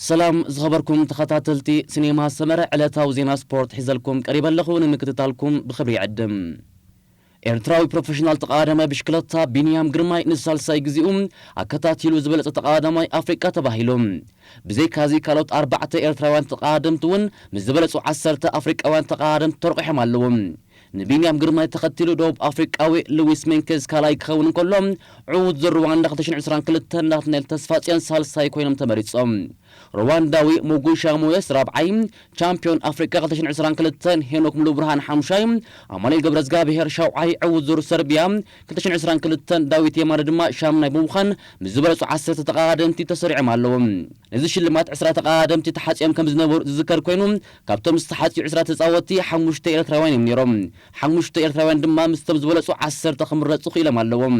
ሰላም ዝኸበርኩም ተኸታተልቲ ሲኔማ ሰመረ፣ ዕለታዊ ዜና ስፖርት ሒዘልኩም ቀሪበ ኣለኹ። ንምክትታልኩም ብኽብሪ ይዕድም። ኤርትራዊ ፕሮፌሽናል ተቓዳማይ ብሽክለታ ቢንያም ግርማይ ንሳልሳይ ግዜኡ ኣከታቲሉ ዝበለጸ ተቓዳማይ ኣፍሪቃ ተባሂሉ። ብዘይካዚ ካልኦት ኣርባዕተ ኤርትራውያን ተቓደምቲ እውን ምስ ዝበለጹ ዓሰርተ ኣፍሪቃውያን ተቓደምቲ ተርቂሖም ኣለዉ። ንቢንያም ግርማይ ተኸቲሉ ደቡብ ኣፍሪቃዊ ሉዊስ ሜንኬዝ ካልኣይ ክኸውን እንከሎ፣ ዕዉት ዙር ሩዋንዳ ክልተ ሽሕን ዕስራን ክልተን ናትናኤል ተስፋጽዮን ሳልሳይ ኮይኖም ተመሪጾም። ሩዋንዳዊ ሙጉሻ ሞየስ ራብዓይ፣ ቻምፒዮን ኣፍሪቃ ክልተ ሽሕን ዕስራን ክልተን ሄኖክ ሙሉብርሃን ሓሙሻይ፣ ኣማኑኤል ገብረዝጋብሄር ሻውዓይ፣ ዕዉት ዙር ሰርቢያ ክልተ ሽሕን ዕስራን ክልተን ዳዊት የማነ ድማ ሻምናይ ብምዃን ምስ ዝበለጹ ዓሰርተ ተቐዳደምቲ ተሰሪዖም ኣለዉ። ነዚ ሽልማት ዕስራ ተቐዳደምቲ ተሓጺኦም ከም ዝነበሩ ዝዝከር ኮይኑ፣ ካብቶም ዝተሓጽዩ ዕስራ ተጻወትቲ ሓሙሽተ ኤርትራውያን እዮም ነይሮም። ሓሙሽተ ኤርትራውያን ድማ ምስቶም ዝበለጹ ዓሰርተ ክምረጹ ክኢሎም ኣለዎም።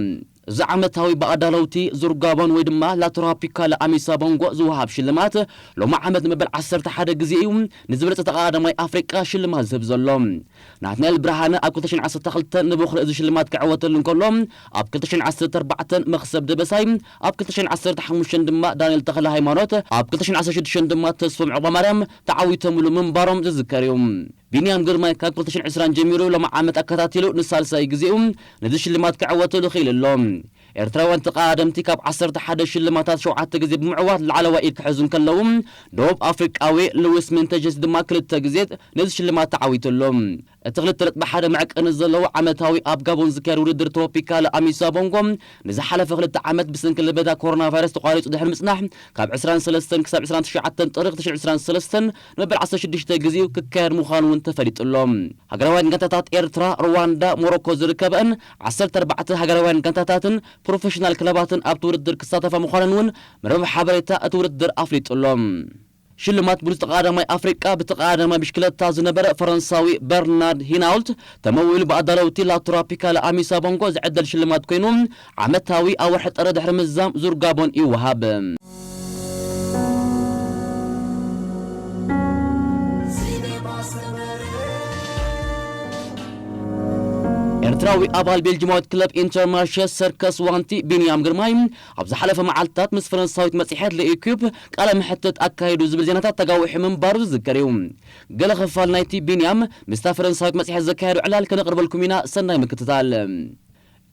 እዚ ዓመታዊ ብኣዳለውቲ ዙር ጋቦን ወይ ድማ ላትሮፒካለ ኣሚሳ ቦንጎ ዝወሃብ ሽልማት ሎሚ ዓመት ንመበል ዓሰርተ ሓደ ግዜ እዩ ንዝበለጸ ተቐዳዳማይ ኣፍሪቃ ሽልማት ዝህብ ዘሎ። ናትናኤል ብርሃነ ኣብ ክልተ ሽሕን ዓሰርተ ክልተን ንበኹሪ እዚ ሽልማት ክዕወተሉ እንከሎ፣ ኣብ ክልተ ሽሕን ዓሰርተ ኣርባዕተን መኽሰብ ደበሳይ፣ ኣብ ክልተ ሽሕን ዓሰርተ ሓሙሽተን ድማ ዳንኤል ተኽለ ሃይማኖት፣ ኣብ ክልተ ሽሕን ዓሰርተ ሽዱሽተን ድማ ተስፎም ዑቕባማርያም ተዓዊቶምሉ ምንባሮም ዝዝከር እዩ። ቢንያም ግርማይ ካብ ክልተ ሽሕን ዕስራን ጀሚሩ ሎም ዓመት ኣከታቲሉ ንሳልሳይ ግዜኡ ነዚ ሽልማት ክዕወተሉ ክኢሉ ኣሎ። ኤርትራውያን ተቐዳደምቲ ካብ ዓሰርተ ሓደ ሽልማታት ሸውዓተ ግዜ ብምዕዋት ላዕለዋይ ኢድ ክሕዙ እንከለዉ፣ ደቡብ ኣፍሪቃዊ ሉዊስ ሜንቴጀስ ድማ ክልተ ግዜ ነዚ ሽልማት ተዓዊቱ ኣሎ። እቲ ክልተ ነጥቢ ሓደ መዕቀኒ ዘለዎ ዓመታዊ ኣብ ጋቦን ዝካየድ ውድድር ትሮፒካል ኣሚሳ ቦንጎ ንዝሓለፈ ክልተ ዓመት ብሰንኪ ለበዳ ኮሮና ቫይረስ ተቋሪጹ ድሕሪ ምጽናሕ፣ ካብ ዕስራን ሰለስተን ክሳብ ዕስራን ትሽዓተን ጥሪ ክልተ ሽሕን ዕስራን ሰለስተን ንመበል ዓሰርተ ሽዱሽተ ግዜኡ ክካየድ ምዃኑ እውን ተፈሊጡ ኣሎ። ሃገራውያን ጋንታታት ኤርትራ፣ ሩዋንዳ፣ ሞሮኮ ዝርከበአን ዓሰርተ ኣርባዕተ ሃገራውያን ጋንታታትን ፕሮፌሽናል ክለባትን ኣብቲ ውድድር ክሳተፋ ምዃነን እውን መርበብ ሓበሬታ እቲ ውድድር ኣፍሊጡ ኣሎ። ሽልማት ብሉጽ ተቐዳዳማይ ኣፍሪቃ ብተቐዳዳማይ ብሽክለታ ዝነበረ ፈረንሳዊ በርናርድ ሂናውልት ተመዊሉ ብኣዳለውቲ ላትሮፒካል ኣሚሳ ቦንጎ ዝዕደል ሽልማት ኮይኑ፣ ዓመታዊ ኣብ ወርሒ ጥሪ ድሕሪ ምዛም ዙር ጋቦን ይወሃብ። ኤርትራዊ ኣባል ቤልጅማዊት ክለብ ኢንተርማርሸ ሰርከስ ዋንቲ ቢንያም ግርማይ ኣብ ዝሓለፈ መዓልትታት ምስ ፈረንሳዊት መጽሔት ለኢኩፕ ቃለ መሕትት ኣካይዱ ዝብል ዜናታት ተጋዊሑ ምንባሩ ዝዝከር እዩ። ገለ ክፋል ናይቲ ቢንያም ምስታ ፈረንሳዊት መጽሔት ዘካየዶ ዕላል ከነቕርበልኩም ኢና። ሰናይ ምክትታል።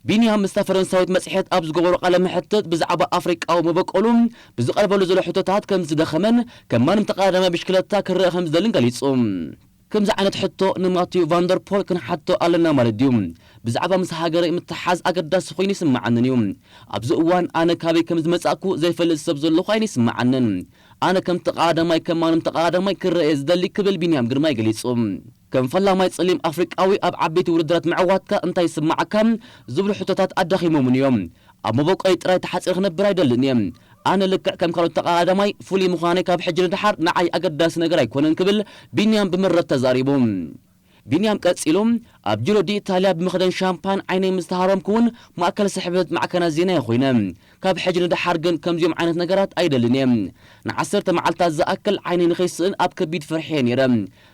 ቢንያም ምስታ ፈረንሳዊት መጽሔት ኣብ ዝገበሮ ቃለ መሕትት ብዛዕባ ኣፍሪቃዊ መበቆሉ ብዝቐርበሉ ዘሎ ሕቶታት ከም ዝደኸመን ከም ማንም ተቐዳዳማይ ብሽክለታ ክረአ ከም ዝደልን ገሊጹ። ከምዚ ዓይነት ሕቶ ንማቲዩ ቫንደርፖል ክንሓቶ ኣለና ማለት ድዩ? ብዛዕባ ምስ ሃገረይ ምትሓዝ ኣገዳሲ ኮይኑ ይስምዓንን እዩ። ኣብዚ እዋን ኣነ ካበይ ከም ዝመጻእኩ ዘይፈልጥ ሰብ ዘሎ ኮይኑ ይስምዓንን። ኣነ ከም ተቐዳዳማይ ከም ማንም ተቐዳዳማይ ክረአ ዝደሊ ክብል ቢንያም ግርማይ ገሊጹ። ከም ፈላማይ ጸሊም ኣፍሪቃዊ ኣብ ዓበይቲ ውድድራት ምዕዋትካ እንታይ ይስምዓካ? ዝብሉ ሕቶታት ኣዳኺሞምን እዮም። ኣብ መበቆይ ጥራይ ተሓጺረ ክነብር ኣይደልን እየ። ኣነ ልክዕ ከም ካልኦት ተቐዳዳማይ ፍሉይ ምዃነይ ካብ ሕጂ ንደሓር ንዓይ ኣገዳሲ ነገር ኣይኮነን ክብል ቢንያም ብምረት ተዛሪቡ። ቢንያም ቀጺሉ፣ ኣብ ጂሮ ዲ ኢታልያ ብምኽደን ሻምፓን ዓይነይ ምስ ተሃረምኩ እውን ማእከል ስሕበት ማዕከናት ዜና እየ ኮይነ። ካብ ሕጂ ንደሓር ግን ከምዚኦም ዓይነት ነገራት ኣይደልን እየ። ንዓሰርተ መዓልታት ዝኣክል ዓይነይ ንኸይስእን ኣብ ከቢድ ፍርሒ እየ ነይረ።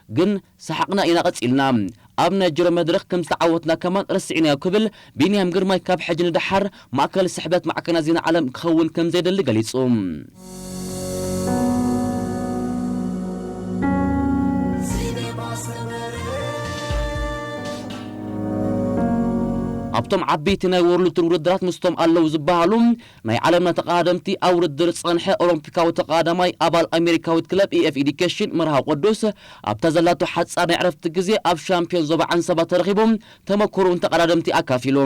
ግን ሰሓቕና ኢና ቀጺልና። ኣብ ናይ ጅሮ መድረኽ ከም ዝተዓወትና ከማን ረሲዕናዮ ክብል ቢንያም ግርማይ ካብ ሕጂ ንደሓር ማእከል ስሕበት ማዕከናት ዜና ዓለም ክኸውን ከም ዘይደሊ ገሊጹ። ኣብቶም ዓበይቲ ናይ ወርልድ ቱር ውድድራት ምስቶም ኣለዉ ዝበሃሉ ናይ ዓለምና ተቐዳደምቲ ኣብ ውድድር ዝጸንሐ ኦሎምፒካዊ ተቐዳዳማይ ኣባል ኣሜሪካዊት ክለብ ኢኤፍ ኤዱኬሽን መርሃዊ ቅዱስ ኣብታ ዘላቶ ሓጻር ናይ ዕረፍቲ ግዜ ኣብ ሻምፒዮን ዞባ ዓንሰባ ተረኺቡ ተመክሮኡን ተቐዳደምቲ ኣካፊሉ።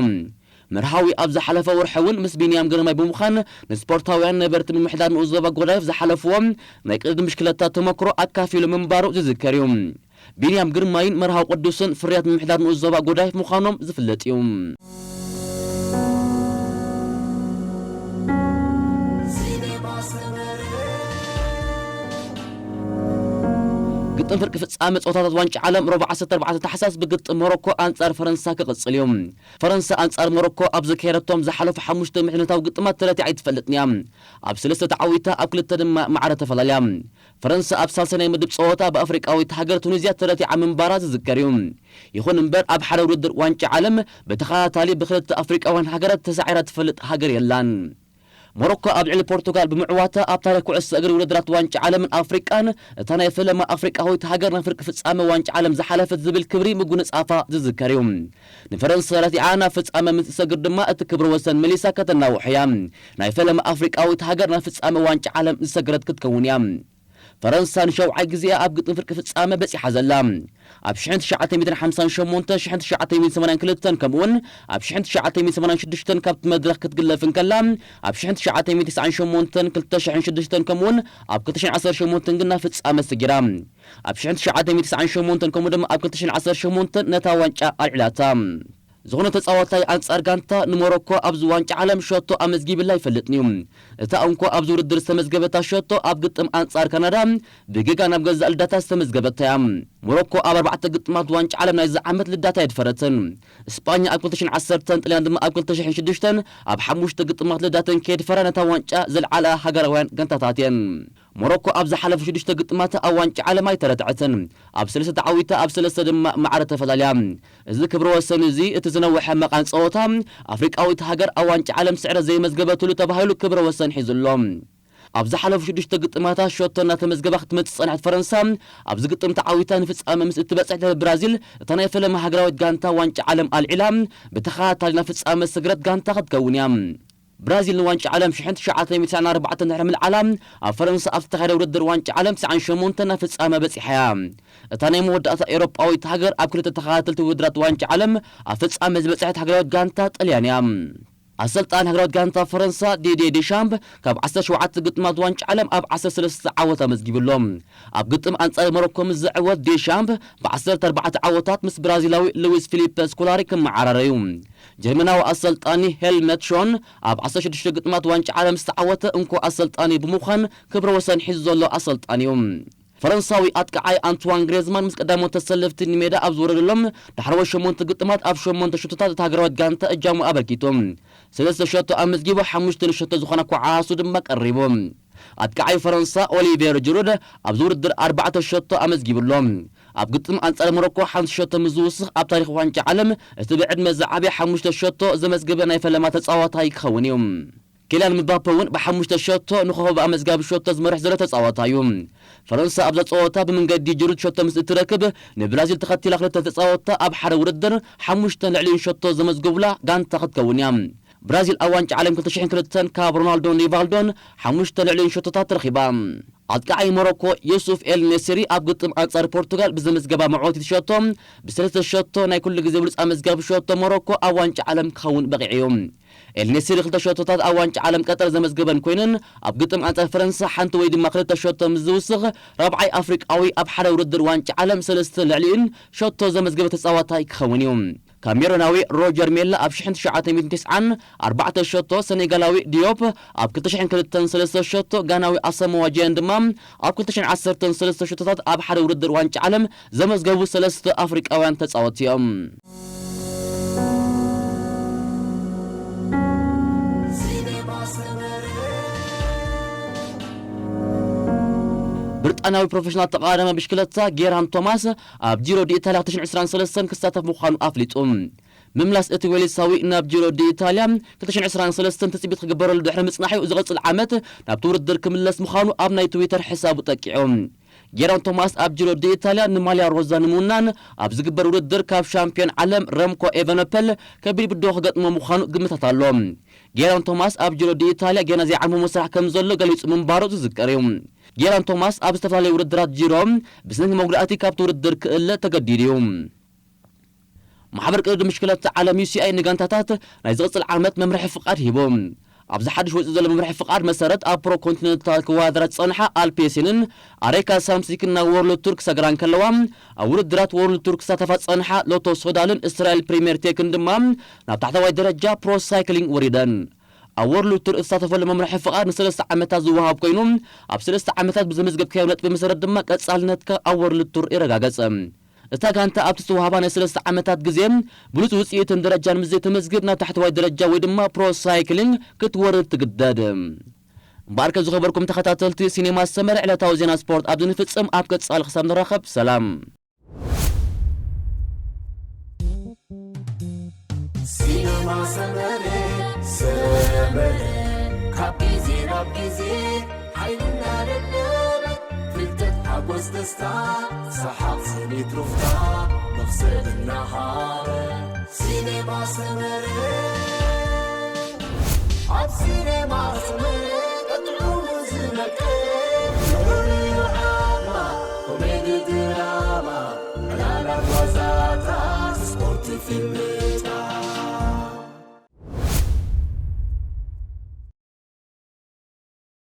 መርሃዊ ኣብ ዝሓለፈ ወርሒ እውን ምስ ቢንያም ግርማይ ብምዃን ንስፖርታውያን ነበርቲ ምምሕዳር ንኡስ ዞባ ጎዳይፍ ዝሓለፍዎም ናይ ቅድድም ብሽክለታ ተመክሮ ኣካፊሉ ምንባሩ ዝዝከር እዩ። ቢንያም ግርማይን መርሃዊ ቅዱስን ፍርያት ምምሕዳር ንኡስ ዞባ ጎዳይፍ ምዃኖም ዝፍለጥ እዩ። ግጥም ፍርቂ ፍጻመ ጸወታታት ዋንጫ ዓለም ረቡዕ ዓሰርተ ኣርባዕተ ታሕሳስ ብግጥም ሞሮኮ ኣንጻር ፈረንሳ ክቕጽል እዩ። ፈረንሳ ኣንጻር ሞሮኮ ኣብ ዘካየደቶም ዝሓለፉ ሓሙሽተ ምድብ ግጥማት ተረቲዓ ኣይትፈልጥን እያ። ኣብ ሰለስተ ተዓዊታ፣ ኣብ ክልተ ድማ ማዕረ ተፈላልያ። ፈረንሳ ኣብ ሳልሳይ ናይ ምድብ ጸወታ ብኣፍሪቃዊት ሃገር ቱኒዝያ ተረቲዓ ምንባራ ዝዝከር እዩ። ይኹን እምበር ኣብ ሓደ ውድድር ዋንጫ ዓለም ብተኸታታሊ ብክልተ ኣፍሪቃውያን ሃገራት ተሳዒራ ትፈልጥ ሃገር የላን። ሞሮኮ ኣብ ልዕሊ ፖርቱጋል ብምዕዋታ ኣብ ታሪኽ ኩዕሶ እግሪ ውድድራት ዋንጫ ዓለምን ኣፍሪቃን እታ ናይ ፈለማ ኣፍሪቃዊት ሃገር ናብ ፍርቂ ፍጻመ ዋንጫ ዓለም ዝሓለፈት ዝብል ክብሪ ምጉንጻፋ ዝዝከር እዩ። ንፈረንሳ ረቲዓ ናብ ፍጻመ ምስ ትሰግር ድማ እቲ ክብረ ወሰን መሊሳ ከተናውሖ እያ። ናይ ፈለማ ኣፍሪቃዊት ሃገር ናብ ፍጻመ ዋንጫ ዓለም ዝሰግረት ክትከውን እያ። ፈረንሳ ንሸውዓይ ግዜ ኣብ ግጥም ፍርቂ ፍጻመ በጺሓ ዘላ። ኣብ ሽሕን ትሽዓተ ሚእትን ሓምሳን ሸሞንተን፣ ሽሕን ትሽዓተ ሚእትን ሰማንያን ክልተን ከምኡውን ኣብ ሽሕን ትሽዓተ ሚእትን ሰማንያን ሽዱሽተን ካብቲ መድረኽ ክትግለፍ እንከላ፣ ኣብ ሽሕን ትሽዓተ ሚእትን ተስዓን ሸሞንተን፣ ክልተ ሽሕን ሽዱሽተን ከምኡውን ኣብ ክልተ ሽሕን ዓሰርተ ሸሞንተን ግን ናብ ፍጻመ ሰጊራ። ኣብ ሽሕን ትሽዓተ ሚእትን ተስዓን ሸሞንተን ከምኡ ድማ ኣብ ክልተ ሽሕን ዓሰርተ ሸሞንተን ነታ ዋንጫ ኣልዒላታ። ዝኾነ ተጻዋታይ ኣንጻር ጋንታ ንሞሮኮ ኣብዚ ዋንጫ ዓለም ሸቶ ኣመዝጊብላ ኣይፈልጥን እዩ። እታ እንኮ ኣብዚ ውድድር ዝተመዝገበታ ሸቶ ኣብ ግጥም ኣንጻር ካናዳ ብጌጋ ናብ ገዛእ ልዳታ ዝተመዝገበታ እያ። ሞሮኮ ኣብ ኣርባዕተ ግጥማት ዋንጫ ዓለም ናይዚ ዓመት ልዳታ ኣይድፈረትን። እስጳኛ ኣብ ክልተ ሽሕን ዓሰርተን፣ ጥልያን ድማ ኣብ ክልተ ሽሕን ሽዱሽተን ኣብ ሓሙሽተ ግጥማት ልዳተን ከየድፈራ ነታ ዋንጫ ዘልዓላ ሃገራውያን ጋንታታት እየን። ሞሮኮ ኣብ ዝሓለፉ ሽዱሽተ ግጥማት ኣብ ዋንጫ ዓለም ኣይተረትዐትን። ኣብ ሰለስተ ተዓዊታ፣ ኣብ ሰለስተ ድማ ማዕረ ተፈላልያ። እዚ ክብረ ወሰን እዚ እቲ ዝነውሐ መቓን ጸወታ ኣፍሪቃዊት ሃገር ኣብ ዋንጫ ዓለም ስዕረት ዘይመዝገበትሉ ተባሂሉ ክብረ ወሰን ሒዙ ኣሎ። ኣብ ዝሓለፉ ሽዱሽተ ግጥማታ ሸቶ እናተመዝገባ ክትመጽእ ዝጸንሐት ፈረንሳ፣ ኣብዚ ግጥም ተዓዊታ ንፍጻመ ምስ እትበጽሕ፣ ድሕሪ ብራዚል እታ ናይ ፈለማ ሃገራዊት ጋንታ ዋንጫ ዓለም ኣልዒላ ብተኸታታሊ ናብ ፍጻመ ዝሰግረት ጋንታ ክትከውን እያ። ብራዚል ንዋንጫ ዓለም ሽሕን ትሽዓተ ሚእትን ትስዓን ኣርባዕተን ድሕሪ ምልዓላ፣ ኣብ ፈረንሳ ኣብ ዝተኻየደ ውድድር ዋንጫ ዓለም ትስዓን ሸሞንተን ናብ ፍጻመ በጺሓ እያ። እታ ናይ መወዳእታ ኤውሮጳዊት ሃገር ኣብ ክልተ ተኸታተልቲ ውድድራት ዋንጫ ዓለም ኣብ ፍጻመ ዝበጽሐት ሃገራዊት ጋንታ ጥልያን እያ። ኣሰልጣኒ ሃገራዊት ጋንታ ፈረንሳ ዲድየ ዴሻምፕ ካብ ዓሰርተ ሸውዓተ ግጥማት ዋንጫ ዓለም ኣብ ዓሰርተ ሰለስተ ዓወት ኣመዝጊቡ ኣሎ። ኣብ ግጥም ኣንጻር ሞሮኮ ምስ ዝዕወት፣ ዴሻምፕ ብዓሰርተ ኣርባዕተ ዓወታት ምስ ብራዚላዊ ሉዊስ ፊሊፐ ስኮላሪ ክመዓራረዩ። ጀርመናዊ ኣሰልጣኒ ሄልመት ሾን ኣብ ዓሰርተ ሽዱሽተ ግጥማት ዋንጫ ዓለም ዝተዓወተ እንኮ ኣሰልጣኒ ብምዃን ክብረ ወሰን ሒዙ ዘሎ ኣሰልጣኒ እዩ። ፈረንሳዊ ኣጥቃዓይ ኣንትዋን ግሬዝማን ምስ ቀዳሞት ተሰለፍቲ ንሜዳ ኣብ ዝወረደሎም ዳሕረዎት ሸሞንተ ግጥማት ኣብ ሸሞንተ ሸቶታት እታ ሃገራዊት ጋንታ እጃሙ ኣበርኪቱ። ሰለስተ ሸቶ ኣመዝጊቡ፣ ሓሙሽተ ንሸቶ ዝኾና ኳዓሱ ድማ ቀሪቡ። ኣጥቃዓይ ፈረንሳ ኦሊቬር ጅሩድ ኣብዚ ውድድር ኣርባዕተ ሸቶ ኣመዝጊቡ ኣሎ። ኣብ ግጥም ኣንጻር ሞሮኮ ሓንቲ ሸቶ ምስ ዝውስኽ፣ ኣብ ታሪኽ ዋንጫ ዓለም እቲ ብዕድመ ዝዓበየ ሓሙሽተ ሸቶ ዘመዝገበ ናይ ፈለማ ተጻዋታይ ክኸውን እዩ። ኬልያን ምባፔ እውን ብሓሙሽተ ሸቶ ንኮኸብ ኣመዝጋቢ ሸቶ ዝመርሕ ዘሎ ተጻዋታይ እዩ። ፈረንሳ ኣብዛ ጸወታ ብመንገዲ ጅሩድ ሸቶ ምስ እትረክብ፣ ንብራዚል ተኸቲላ ክልተ ተጻወትታ ኣብ ሓደ ውድድር ሓሙሽተን ልዕሊኡን ሸቶ ዘመዝገቡላ ጋንታ ክትከውን እያ። ብራዚል ኣብ ዋንጫ ዓለም ክልተ ሽሕን ክልተን ካብ ሮናልዶን ሪቫልዶን ሓሙሽተ ልዕሊኡን ሸቶታት ረኺባ። ኣጥቃዓይ ሞሮኮ ዮሱፍ ኤል ኔስሪ ኣብ ግጥም ኣንጻር ፖርቱጋል ብዘመዝገባ መዕወቲት ሸቶ፣ ብሰለስተ ሸቶ ናይ ኩሉ ግዜ ብሉጽ ኣመዝጋቢ ሸቶ ሞሮኮ ኣብ ዋንጫ ዓለም ክኸውን በቒዑ እዩ። ኤል ኔስሪ ክልተ ሸቶታት ኣብ ዋንጫ ዓለም ቀጠር ዘመዝገበን ኮይነን፣ ኣብ ግጥም ኣንጻር ፈረንሳ ሓንቲ ወይ ድማ ክልተ ሸቶ ምስ ዝውስኽ፣ ራብዓይ ኣፍሪቃዊ ኣብ ሓደ ውድድር ዋንጫ ዓለም ሰለስተ ልዕሊኡን ሸቶ ዘመዝገበ ተጻዋታይ ክኸውን እዩ። ካሜሮናዊ ሮጀር ሜላ ኣብ ሽሕን ትሽዓተ ሚእትን ተስዓን ኣርባዕተ ሸቶ፣ ሰኔጋላዊ ዲዮፕ ኣብ ክልተ ሽሕን ክልተን ሰለስተ ሸቶ፣ ጋናዊ ኣሳሞዋ ጂያን ድማ ኣብ ክልተ ሽሕን ዓሰርተን ሰለስተ ሸቶታት ኣብ ሓደ ውድድር ዋንጫ ዓለም ዘመዝገቡ ሰለስተ ኣፍሪቃውያን ተጻወትቲ እዮም። ብሪጣንያዊ ፕሮፌሽናል ተቐዳዳማይ ብሽክለታ ጌራን ቶማስ ኣብ ጂሮ ዲ ኢታልያ ክልተ ሽሕን ዕስራን ሰለስተን ክሳተፍ ምዃኑ ኣፍሊጡ። ምምላስ እቲ ዌልሳዊ ናብ ጂሮ ዲ ኢታልያ ክልተ ሽሕን ዕስራን ሰለስተን ትጽቢት ክግበረሉ ድሕሪ ምጽናሑ፣ ዝቕጽል ዓመት ናብቲ ውድድር ክምለስ ምዃኑ ኣብ ናይ ትዊተር ሕሳቡ ጠቂዑ። ጌራን ቶማስ ኣብ ጂሮ ዲ ኢታልያ ንማልያ ሮዛ ንምውናን ኣብ ዝግበር ውድድር ካብ ሻምፒዮን ዓለም ረምኮ ኤቨነፐል ከቢድ ብድሆ ክገጥሞ ምዃኑ ግምታት ኣሎ። ጌራን ቶማስ ኣብ ጂሮ ዲ ኢታልያ ገና ዘይዓመሞ ስራሕ ከም ዘሎ ገሊጹ ምንባሩ ዝዝከር እዩ። ጌራን ቶማስ ኣብ ዝተፈላለዩ ውድድራት ጂሮ ብስንኪ መጉዳእቲ ካብቲ ውድድር ክእለ ተገዲዱ እዩ። ማሕበር ቅድድም ብሽክለታ ዓለም ዩ ሲ ኣይ ንጋንታታት ናይ ዝቕጽል ዓመት መምርሒ ፍቓድ ሂቡ። ኣብዚ ሓድሽ ወፂኡ ዘሎ መምርሒ ፍቓድ መሰረት፣ ኣብ ፕሮ ኮንቲኔንታል ክወዳደራ ዝጸንሓ ኣልፔሲንን ኣሬካ ሳምሲክን ናብ ወርልድ ቱር ክሰግራ እንከለዋ፣ ኣብ ውድድራት ወርልድ ቱር ክሳተፋ ዝጸንሓ ሎቶ ሶዳልን እስራኤል ፕሪምየር ቴክን ድማ ናብ ታሕተዋይ ደረጃ ፕሮ ሳይክሊንግ ወሪደን። ኣብ ወርልድ ቱር እትሳተፈሉ መምርሒ ፍቓድ ንሰለስተ ዓመታት ዝወሃብ ኮይኑ፣ ኣብ ሰለስተ ዓመታት ብዘመዝገብካዮ ነጥቢ መሰረት ድማ ቀጻልነትካ ኣብ ወርልድ ቱር ይረጋገጽ። እታ ጋንታ ኣብቲ ዝተዋህባ ናይ ሰለስተ ዓመታት ግዜ ብሉጽ ውጽኢትን ደረጃን ምስ ዘይተመዝግብ፣ ናብ ታሕተዋይ ደረጃ ወይ ድማ ፕሮ ሳይክሊንግ ክትወርድ ትግደድ። እምበኣርከ ዝኸበርኩም ተኸታተልቲ ሲኔማ ሰመረ፣ ዕለታዊ ዜና ስፖርት ኣብዚ ንፍጽም። ኣብ ቀጻሊ ክሳብ ንራኸብ፣ ሰላም። ሲኔማ ሰመረ፣ ሰመረ። ካብ ግዜ ናብ ግዜ ሓይልና ደለበ፣ ፍልጠት ሓጎስ ደስታ፣ ሰሓቕ ስኒት ሩፍታ፣ መኽሰብ እናሃበ፣ ሲኔማ ሰመረ። ኣብ ሲኔማ ሰመረ ቀጥዑ ዝመቀ፣ ፍሉይ ዓማ፣ ኮሜዲ ድራማ፣ ዕላላት ዋዛታት፣ ስፖርት ፊልም፣